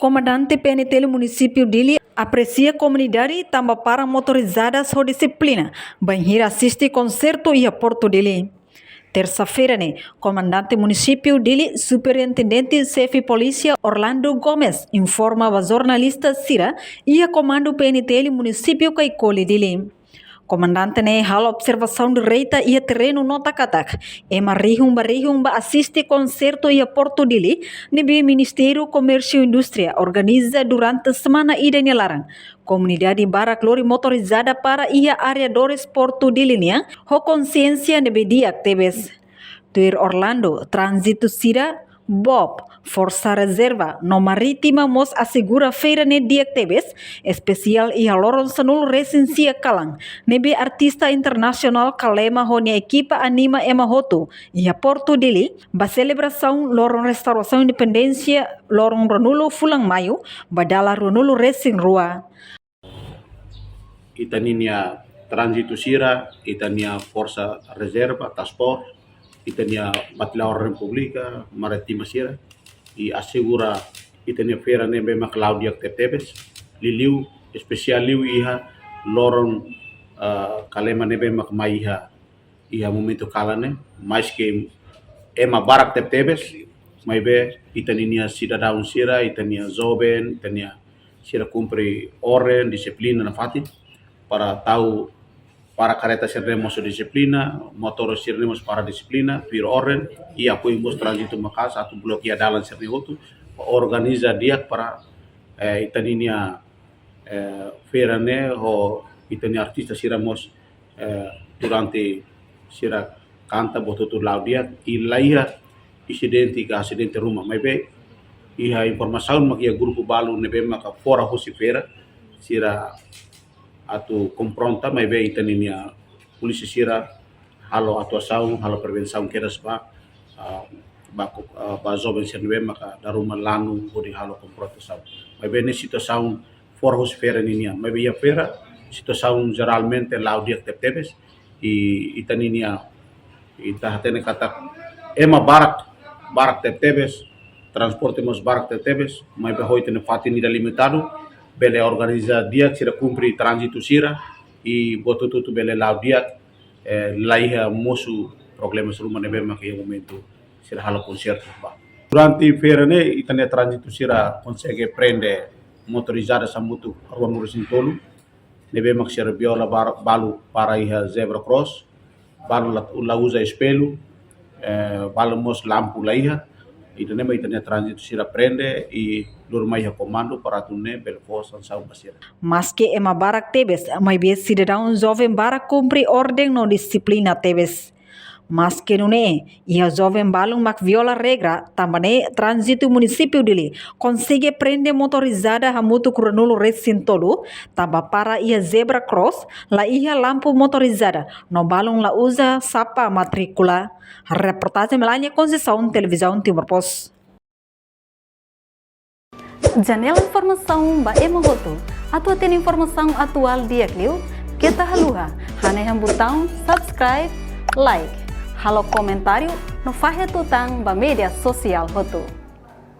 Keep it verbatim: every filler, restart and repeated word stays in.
Komandante P N T L Munisípiu Dili apresia komunidade tanba para motorizadas ho dixiplina bainhira asiste konsertu iha Portu Dili. Tersa-feira ne'e, Komandante Munisípiu Dili, Superintendente Xefe Polísia Orlando Gomes informa ba jornalista sira iha Komandu P N T L Munisípiu Caicoli Dili. Komandante ne'e halo observasaun direta iha terrenu, nota katak ema rihun ba rihun ba asiste konsertu iha Portu Dili, ne'ebé Ministériu Komérsiu Indústria organiza durante semana ida nia laran. Komunidade barak lori motorizada para iha arredores Portu Dili nian ho konsiénsia ne'ebé di'ak tebes. Tuir Orlando, tránzitu sira, BOP, Forsa Rezerva no Marítima mós asegura feira ne'e di'ak tebes, espesiál iha loron sanulu-resin-sia kalan, ne'ebé artista internasionál Kalema ho nia ekipa anima ema hotu iha Portu Dili ba selebrasaun loron restaurasaun independénsia, loron ruanulu fulan Maiu, ba dala ruanulu-resin-rua. Ita-nia tránzitu sira, ita-nia Forsa Rezerva, Task Force, ita-nia Batallaun Orden Públika, Marítima sira, i asegura ita-nia feira ne'ebé mak la'o di'ak tebetebes, liuliu, espesiál liu iha loron, eh, Kalema ne'ebé mak mai iha iha momentu kalan ne'e, maske ema barak tebetebes, maibé ita-nia sidadaun sira, ita-nia joven, ita-nia sira kumpre orden, dixiplina nafatin, para tau para karreta sira-ne'e mós dixiplina, motór sira-ne'e mós para dixiplina, tuir orden, i apoiu mós tránzitu maka'as, atu blokeia dalan sira-ne'e hotu, organiza di'ak para, eh, ita-nia eh, feira ne'e ho ita-nia artista sira mós, eh, durante sira kanta buat hotu la'o di'ak, i laiha insidente ka asidente ruma. Maibé iha informasaun mak iha grupu balu ne'ebé maka fora husi feira, sira atu konfronta, maibé ita-nia polísia sira halo atuasaun, halo prevensaun kedas ba, ah, ba, ah, ba joven sira ne'ebé maka dala ruma lanu hodi halo konfrontasaun. Maibé ne'e situasaun fora husi feira ninian. Maibé iha feira, situasaun jeralmente la'o di'ak tebetebes, i ita-nia, ita hatene katak ema barak, barak tebetebes, transporte mós barak tebetebes, maibé ho ita-nia fatin ida limitadu, bele organiza di'ak, sira kumpre tránzitu sira, i buat hotu-hotu bele la'o di'ak, eh, laiha mosu problema ruma ne'ebé maka iha momentu sira halo konsertu ba. Durante feira ne'e, ita-nia tránzitu sira konsege prende motorizada hamutuk ruanulu-resin-tolu, ne'ebé mak sira viola bar-, balu para iha zebra cross, balu la, la uza espellu, eh, balu mós lampu laiha, ida-ne'e mak ita-nia tránzitu sira prende i lori mai iha komandu para atu nune'e bele fó sansaun ba sira. Maske ema barak tebes, maibé sidadaun joven barak kumpre orden no dixiplina tebes. Maske nune'e, iha joven balun mak viola regra, tanba ne'e tránzitu munisípiu Dili konsege prende motorizada hamutuk ruanulu-resin-tolu, tanba para iha zebra cross, laiha lampu motorizada, no balun la uza sapa matríkula. Reportajen Melania Conceição, Televizaun Timor Post. Janela informasaun ba ema hotu. Atu hatene informasaun atuál di'ak liu, keta haluha hanehan butaun subscribe, like, halo komentáriu no fahe tutan ba média sosiál hotu.